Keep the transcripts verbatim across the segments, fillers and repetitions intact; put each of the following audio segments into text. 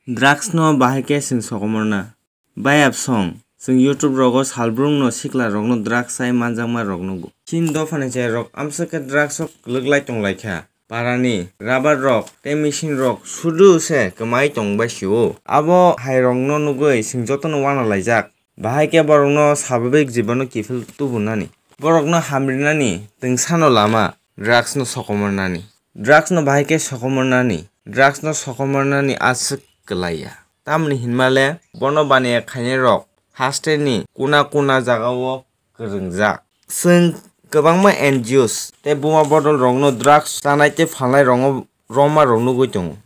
Drugs no bahai khe chwng sokomorna. Bayap song, chwng YouTube rogo salbrumno sikla rokno drugs chai manjakma rok nugo. Chini dophani chai rok amswk khe drugs o kwlwk lai tong lai kha. Parani rubber rok tei machine rok sudu se kwmai tong bai sio. Abo hai rokno nugwi chwng jotono uana laijak. Bahai khe borokno sababik jibono kiphil tubunani. Borokno hamrinani twngsano lama drugs no sokomornani. Drugs no bahai khe sokomornani. Drugs no sokomornani aswk kwlaiya. Tamni hinmale bono baniya khainai rok hasteni kuna kuna jagao kwrwngjak. Chwng kwbangma N G Os tei buma bodol rokno drugs chanai tei phalnai rokno romma rok nugwi tongo.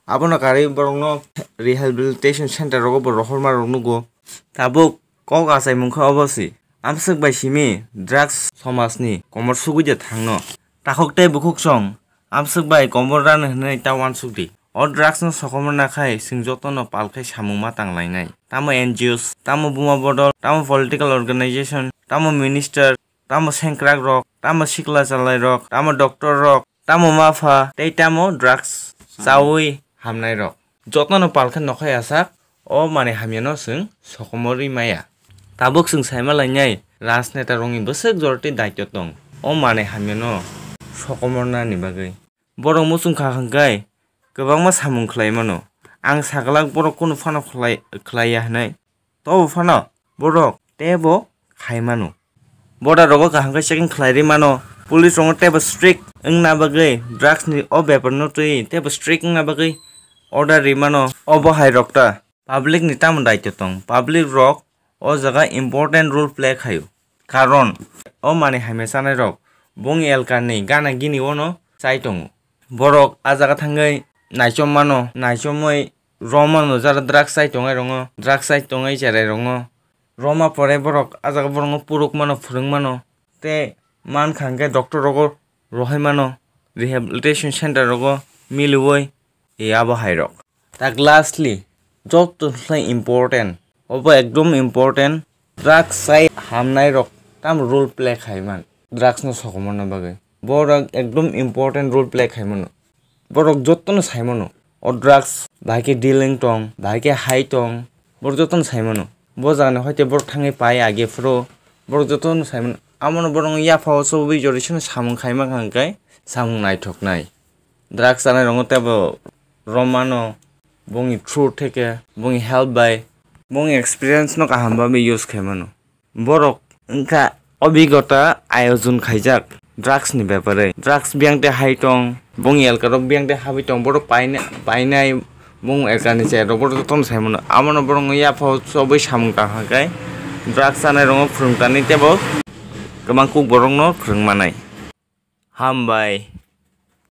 Abono karwi borokno rehabilitation center rogo bo rohorma rok nugo. Tabuk kok achaimung khe obo si. Amswk bai simi drugs somajni komor sugwi de thangno. Takhuk tei bukhuk song amswk bai komor rani hwnwi ta uansuk di. O drugs no sokomorna khai chwng jotono pal khai samung ma tang lainai. Tamo N G Os, tamo buma bodol, tamo political organization, tamo minister, tamo sengkrak rok, tamo sikla chalai rok, tamo doctor rok, tamo mapha, tei tamo drugs chaui hamnai rok. Jotono pal khe nokhai asak o manwi hamyano chwng sokomorwi maya. Tabuk chwng saima lainai rajneta rokni bwswk joroti daityo tong o manwi hamyano sokomornani bagwi. Borok muchung kha hwnkhe kwbangma samung khlai mano. Ang saglak borok kunu phano khlai, khlai ya hwnwi. Tobo phano borok teibo khai mano. Border rogo kaham khe checking khlai ri mano. Police rokno teibo strict wngna bagwi drugs ni o bepar no twi teibo strict wngna bagwi order ri mano. Obo hai rok ta public ni tamo daityo tong? Public rok o jaga important role play khaio. Karon o manwi hamya chanai rok bongni elkani gana gini ono chai tongo. Borok a jaga thangwi naichom mano, naichomwi romano jara drugs chai tongnai rongo, drugs chai tongwi cherai rongo. Roma pore borok a jaga borokno puruk mano, phwrwng mano, tei mankha hwnkhe doctor rogo rohoi mano, rehabilitation center rogo miliui, e abo hai rok. Tak lastly, joto khlai important, obo ekdom important, drugs chai hamnai rok tam role play khai man, drugs no sokomorna bagwi. Borok ekdom important role play khai mano. Borok jotono sai mano. O drugs bahai khe dealing tong, bahai khe hai tong, borok jotono sai mano. Bo jagani hoite borok thangwi pai age phuru borok jotono sai mano. Amono borok yaphao chobwi jori sino samung khai mankha hwnkhe samung naithoknai. Drugs chanai rokno teibo romano bongni through theke bongni help bai bongni experience no kaham bagwi use khai mano. Borok wngkha obigota ayojon khaijak drugs ni bepare. Drugs biyang tei hai tong, bongni elkarok biyang tei habwi tong, borok paina-, painai, bong elkarni chairok borok jotono sai mano. Amono borokno yaphao chobwi samung tangkha khe drugs chanai rokno phwrwng tanwi teibo kwbang kuk borokno phwrwng manai. Hambai.